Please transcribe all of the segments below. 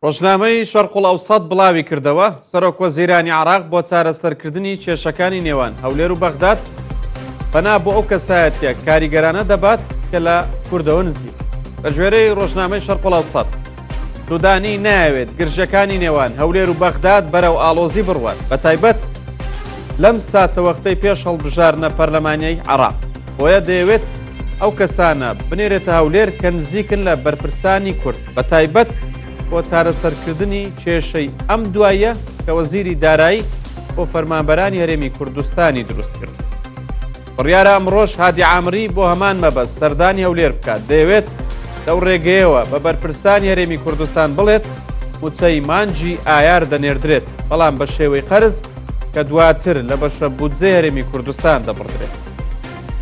ڕۆژنامەی شەرقولئەوسەت بڵاویکردەوە، سەرۆکوەزیرانی عێراق بۆ چارەسەرکردنی کێشەکانی نێوان هەولێر و بەغداد پەنا بۆ ئەو کەسایەتیە کاریگەرانە دەبات کە لە کوردەوە نزیک. بە گوێرەی ڕۆژنامەی شەرقولئەوسەت، سودانی نایەوێت گرژەکانی نێوان هەولێر و بەغداد بەرەو ئاڵۆزی بڕوات، بە تایبەت لەم ساتەوەختەی پێش هەڵبژاردنە پەرلەمانیەی عێراق، بۆیە دەیەوێت ئەو کەسانە بنێرێتە هەولێر کە نزیکن لە بەرپرسانی کورد، بە تایبەت بۆ چارەسەرکردنی کێشەی ئەم دواییە کە وەزیری دارایی بۆ فەرمانبەرانی هەرێمی کوردستانی دروست کرد. بڕیارە ئەمڕۆش هادی عامری بۆ هەمان مەبەست سەردانی هەولێر بکات، دەیەوێت لەو ڕێگەیەوە بە بەرپرسانی هەرێمی کوردستان بڵێت موچەی مانگی ئایار دەنێردرێت، بەڵام بە شێوەی قەرز کە دواتر لە بەشە بودجەی هەرێمی کوردستان دەبڕدرێت.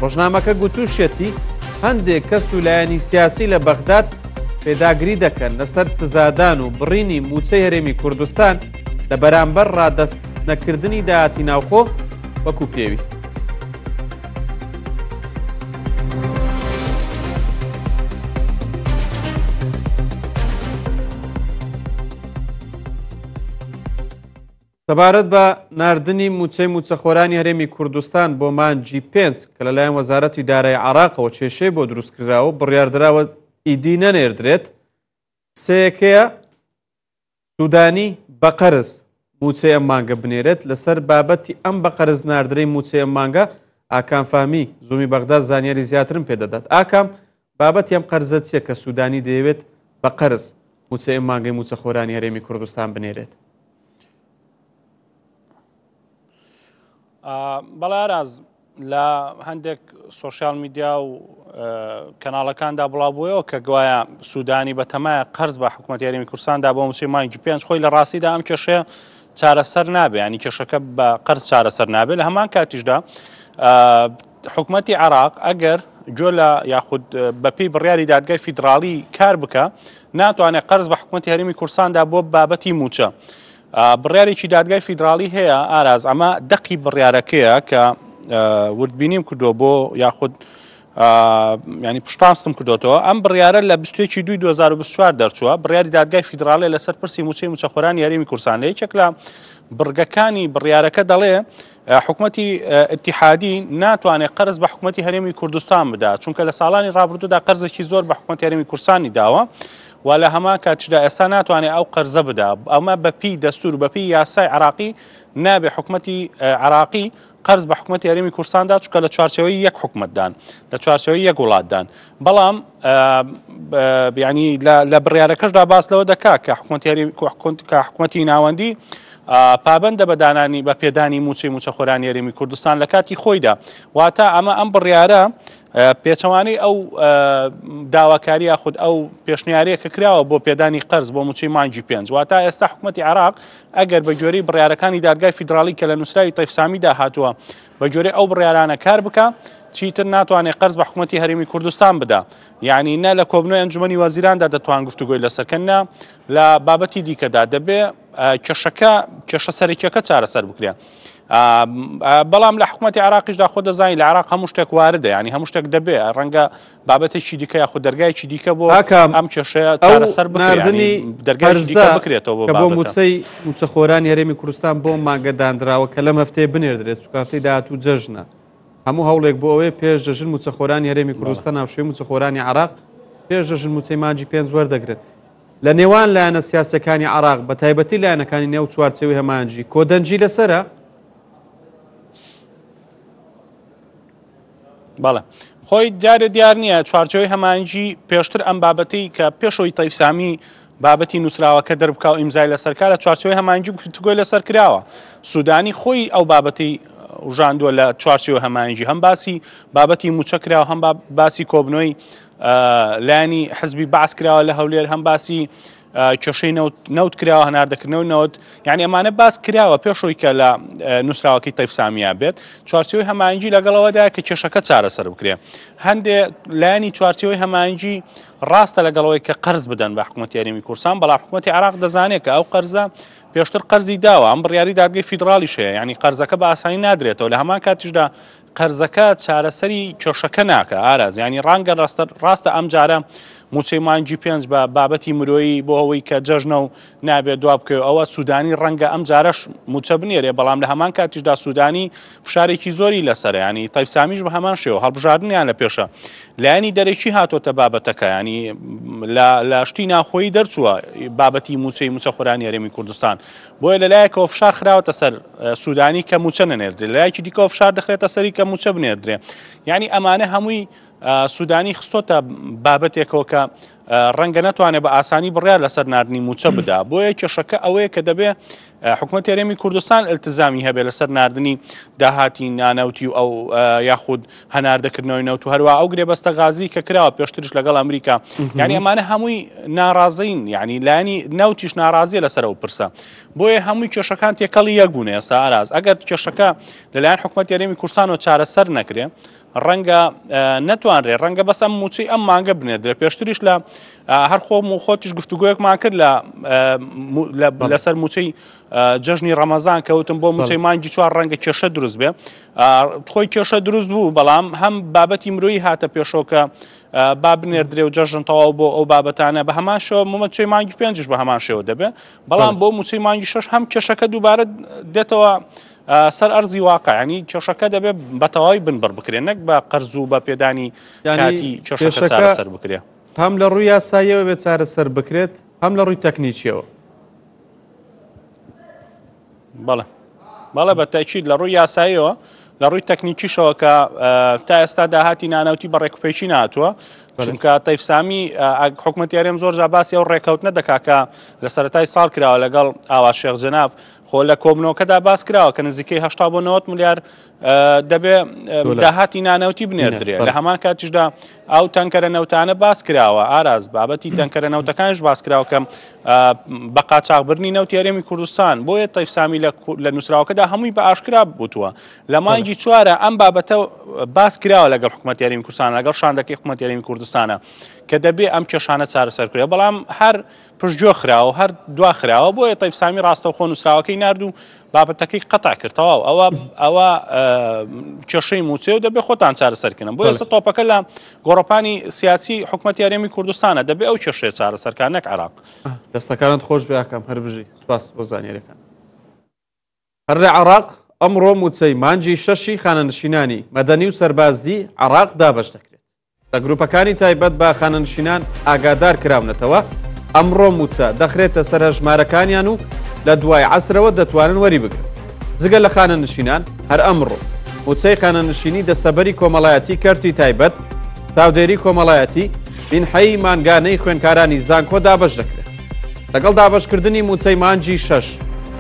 ڕۆژنامەکە گوتوشیەتی هەندێک کەس و لایەنی سیاسی لە بەغداد پێداگری دەکەن لەسەر سزادان و بڕینی موچەی هەرێمی کوردستان لە بەرامبەر ڕادەست نەکردنی داهاتی ناوخۆ وەکو پێویست. سەبارەت بە ناردنی مووچەی مووچەخۆرانی هەرێمی کوردستان بۆ مانگی پێنج کە لەلایەن وەزارەتی دارایی عێراقەوە کێشەی بۆ دروستکراوە و بڕیاردراوە ئیدی نەنێردرێت، سێیەکەیە سوودانی بە قەرز مووچەی ئەم مانگە بنێرێت. لەسەر بابەتی ئەم بە قەرز ناردنەی مووچەی ئەم مانگە ئاکام فەهمی زوومی بەغدا زانیاری زیاترم پێدەدات. ئاکام، بابەتی ئەم قەرزە چییە کە سوودانی دەیەوێت بە قەرز مووچەی ئەم مانگەی مووچەخۆرانی هەرێمی کوردستان بنێرێت؟ بەڵێ ئاراز، لە هەندێک سۆشیال میدیا و کەناڵەکاندا بڵاو بووەوە کە گوایە سوودانی بەتەمایە قەرز بە حکوومەت هەرێمی کوردستاندا بۆ مووچەی مانگی پێنج خۆی لە ڕاستیدا ئەم کێشەیە چارەسەر نابێ ینی کێشەکە بە قەرز چارەسەر نابێت لە هەمان کاتیشدا حکومەتی عێراق ئەگەر گوێ لە یاخود بەپێی بڕیاری دادگای فیدراڵی کار بکە ناتوانێت قەرز بە حکومەتی هەرێمی کوردستاندا بۆ بابەتی مووچە. بڕیارێکی دادگای فیدراڵی هەیە ئاراز ئەمە دەقی بڕیارەکەیە کە وردبینیم کردووە بۆ یاخود ینی پشتاستم کردوێتەوە ئەم بڕیارە لە 21 دوی 2024 دەرچووە بڕیاری دادگای فیدراڵی لەسەر پرسی موچەی موچەخۆرانی هەرێمی کوردستان لە یەکێک لە بڕگەکانی بڕیارەکە دەڵێ حکومەتی ئیتیحادی ناتوانێت قەرز بە حکومەتی هەرێمی کوردستان بدا چونکە لە ساڵانی ڕابردوودا قەرزێکی زۆر بە حکومەتی هەرێمی کوردستانی داوە و لە هەمان کاتیشدا ئێستا ناتوانێت ئەو قەرزە بدا ئەمە بەپی دەستور بەپی یاسای عراقی نابێ حکومەتی عراقی قەرز بە حکومەتی هەرێمی کوردستاندا چونکە لە چوارچێوەی یەک حکومەتدان لە چوارچێوەی یەک وڵاتدان بەڵام ینی لە بڕیارەکەشدا باس لەوە دەکا کە حکومەتی هەرێم کە حکومەتی ناوەندی پابەندە بە دانانی بە پێدانی موچەی موچەخۆرانی هەرێمی کوردستان لە کاتی خۆیدا واتە ئەمە ئەم بڕیارە پێچەوانەی ئەو داواکاری یاخود ئەو پێشنیارەیە کە کراوە بۆ پێدانی قەرز بۆ موچەی مانگی پێنج واتە ئێستا حکومەتی عێراق ئەگەر بە گوێرەی بڕیارەکانی دادگای فیدراڵی کە لە نووسراوی تەیف سامیدا هاتووە بە گوێرەی ئەو بڕیارانە کار بکە چیتر ناتوانێت قەرز بە حکومەتی هەرێمی کوردستان بدا یعنی نە لە کۆبنەوەی ئەنجومەنی وەزیراندا دەتوان گفتوگۆی لەسەرکەن نە لە بابەتی دیکەدا دەبێ کێشەکە کێشە سەرەکیەکە چارەسەر بکرێ. بەڵام لە حکوومەتتی عراقیشدا خۆ دەزانین لە عراق هەموو شتێک واردە ینی هەموو شتێک دەبێ ڕەنگە بابەتێکی دیکە یاخود دەرگایکی دیکە بۆ ئەم کێشەیە چارەسەر بناردنی دەرگای بکرێتەوە بۆ موچەی موچەخۆرانی هەرێمی کوردستان بۆ مانگە دانراوە کە لەم هەفتەیە بنێردرێت چکاتەی داهاتوو جەژنە هەموو هەوڵێک بۆ ئەوەیە پێش جەژن مووچەخۆرانی هەرێمی کوردستان هاوشێوەی مووچەخۆرانی عێراق پێش جەژن مووچەی مانگی پێنج وەردەگرن. لە نێوان لایەنە سیاسیەکانی عێراق بە تایبەتی لایەنەکانی نێو چوارچێوەی هەماهەنگی کۆدەنگی لەسەرە؟ بەڵێ خۆی جارێ دیار نییە چوارچێوەی هەماهەنگی پێشتر ئەم بابەتەی کە پێشەوەی تەیف سامی بابەتی نووسراوەکە دەربکا و ئیمزای لەسەر کا لە چوارچێوەی هەماهەنگی گفتوگۆی لەسەر کراوە سوودانی خۆی ئەو بابەتی وژاندووە لە چوارچێوە هەماهەنگی هەم باسی بابەتی موچە کراوە هەم باسی کۆبنەوەی لایەنی حزبی بەعس کراوە لە هەولێر هەم باسی کێشەی نەوت کراوە هەناردەکردنەوەی نەوت یعنی ئەمانە باس کراوە پێشەوەی کە لە نووسراوەکەی تەیف سامیا بێت چوارچێوەی هەماهەنگی لەگەڵەوەدا کە کێشەکە چارەسەر بکرێ هەندێ لایەنی چوارچێوەی هەماهەنگی. ڕاستە لەگەڵەوەی کە قەرز بدەن بە حکوومەتی هەرێمی کوردستان، بەڵام حکوومەتی عێراق دەزانێت کە ئەو قەرزە پێشتر قەرزی داوە، ئەم بڕیاری دادگەی فیدراڵیش هەیە، یعنی قەرزەکە بە ئاسانی نادرێتەوە، لە هەمان کاتیشدا قەرزەکە چارەسەری کێشەکە ناکە ئاراز، یعنی ڕەنگە ڕاستە ئەم جارە موچەی مانگی پێنج بە بابەتی مرۆیی بۆ ئەوەی کە جەژنە و نابێت دوا بکەوێت ئەوە سوودانی ڕەنگە ئەم جارەش موچە بنێرێ، بەڵام لە هەمان کاتیشدا سوودانی فشارێکی زۆری لەسەرە، ینی تەیف سامیش بە هەمان شێوە هەڵبژاردنیان لە پێشە، لایەنی دەرەکی هاتۆتە بابەتەکە، ینی لە شتی ناخۆیی دەرچووە بابەتی موچەی موچەخۆرانی هەرێمی کوردستان، بۆیە لەلایەکەوە فشار خراوەتە سەر سوودانی کە موچە نەنێردرێ، لەلایەکی دیکەوە فشار دەخرێتە سەری کە موچە بنێردرێ، یعنی ئەمانە هەمووی سوودانی خستۆتە بابەتێکەوە کە ڕەنگە نەتوانێت بە ئاسانی بڕیار لەسەر ناردنی موچە بدا. بۆیە کێشەکە ئەوەیە کە دەبێ حکوومەت هەرێمی کوردستان التزامی هەبێت لەسەر ناردنی داهاتی نانەوتی و ئەو یاخود هەناردەکردنەوەی نەوت و هەروە ئەو گرێبەستە غازی کە کراوە پێشتریش لەگەڵ ئەمریکا، یعنی ئەمانە هەمووی ناڕازین، یعنی لایەنی نەوتیش ناڕازیە لەسەر ئەو پرسە. بۆیە هەمووی کێشەکان تێکەڵی یەک بوون ئێستا ئاراز. ئەگەر کێشەکە لەلایەن حکوومەت هەرێمی کوردستانەوە چارەسەر نەکرێ ڕەنگە نەتوانرێ، ڕەنگە بەس ئەم موچەی ئەم مانگە بنێردرێ. پێشتریش لە هەر خۆم و خۆتیش گفتوگۆیەکمان کرد لەسەر موچەی جەژنی ڕەمەزان کەوتم بۆ موچەی مانگی چوار ڕەنگە کێشە دروست بێ. خۆی کێشە دروست بوو، بەڵام هەم بابەتی مرۆیی هاتە پێشەوە کە با بنێردرێ و جەژن تەواو بۆ ئەو بابەتانە بە هەمان شێوە موچەی مانگی پێنجش بە هەمان شێوە دەبێ، بەڵام بۆ موچەی مانگی شەش هەم کێشەکە دووبارە دێتەوە سەر ئەرزی واقع، ینی کێشەکە دەبێت بە تەواوی بنبڕ بکرێن نەک بە قەرز و بە پێدانی کاتی کێشەکە چارەسەر بکرێ. هەم لە ڕووی یاساییەوە بێت چارەسەر بکرێت، هەم لە ڕووی تەکنیکیەوە. بەڵێ بەڵێ بە تەکید لە ڕووی یاساییەوە، لە ڕووی تەکنیکیشەوە کە تا ئێستا داهاتی نانەوتی بە ڕێکوپێکی نهاتووە، چونکە تەیف سامی حکوومەتی هەرێم زۆر جا باسی ئەو ڕێکەوتنە دەکا کە لە سەرەتای ساڵ کراوە لەگەڵ ئاوا شێخ جەناب، خۆ لە کۆبنەوەکەدا باس کراوە کە نزیکەی 80 بۆ 90 ملیار دەبێ داهاتی نانەوتی بنێردرێ. لە هەمان کاتیشدا ئەو تەنکەرە نەوتانە باس کراوە ئاراز، بابەتی تەنکەرە نەوتەکانش باس کراوە کە بە قاچاغبردنی نەوتی هەرێمی کوردستان. بۆیە تەیف سامی لە نووسراوەکەدا هەمووی بە ئاشکرا بوتووە. لە مانگی چوارە ئەم بابەتە باس کراوە لەگەڵ حکوومەتی هەرێمی کوردستان، لەگەڵ شاندەکەی حکوومەتی هەرێمی کوردستانە کە دەبێ ئەم کێشانە چارەسەر بکرێت، بەڵام هەر پشتگوێ خراوە و هەر دوا خراوە. بۆیە تەیف سامی ڕاستەوخۆ نووسراوەکەی نارد و بابەتەکەی قەتع کرد. تەواو ئەوە ئەوە کێشەی مووچەیە و دەبێ خۆتان چارەسەرکردن. بۆیە ئێستا تۆپەکە لە گۆڕەپانی سیاسی حکوومەتی هەرێمی کوردستانە، دەبێ ئەو کێشەیە چارەسەرکان نەک عێراق. دەستەکانت خۆش بێ ئاکام، هەر بژی. سپاس بۆ زانیاریەکان. هەر لە عێراق ئەمڕۆ مووچەی مانگی شەشی خانەنشینانی مەدەنی و سەربازی عێراق دابەش دەکرێت. لە گروپەکانی تایبەت بە خانەنشینان ئاگادار کراونەتەوە، ئەمڕۆ مووچە دەخرێتە سەر هەژمارەکانیان و لە دوای عەسرەوە دەتوانن وەریبگرن. جگە لە خانەنشینان، هەر ئەمڕۆ مووچەی خانەنشینی دەستەبەری کۆمەڵایەتی کەرتی تایبەت، چاودێری کۆمەڵایەتی، مینحەی مانگانەی خوێندکارانی زانکۆ دابەش دەکرێت. لەگەڵ دابەشکردنی مووچەی مانگی شەش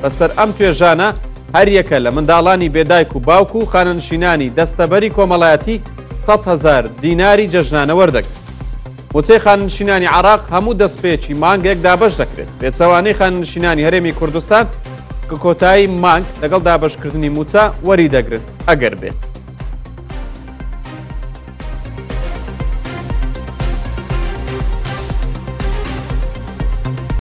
بەسەر ئەم توێژانە، هەریەکە لە منداڵانی بێدایک و باوک و خانەنشینانی دەستەبەری کۆمەڵایەتی 100,000 دیناری جەژنانە وەردەگرن. مووچەی خانەنشینانی عێراق هەموو دەستپێکی مانگێک دابەش دەکرێت، پێچەوانەی خانەنشینانی هەرێمی کوردستان کە کۆتایی مانگ لەگەڵ دابەشکردنی مووچە وەری دەگرن ئەگەر بێت.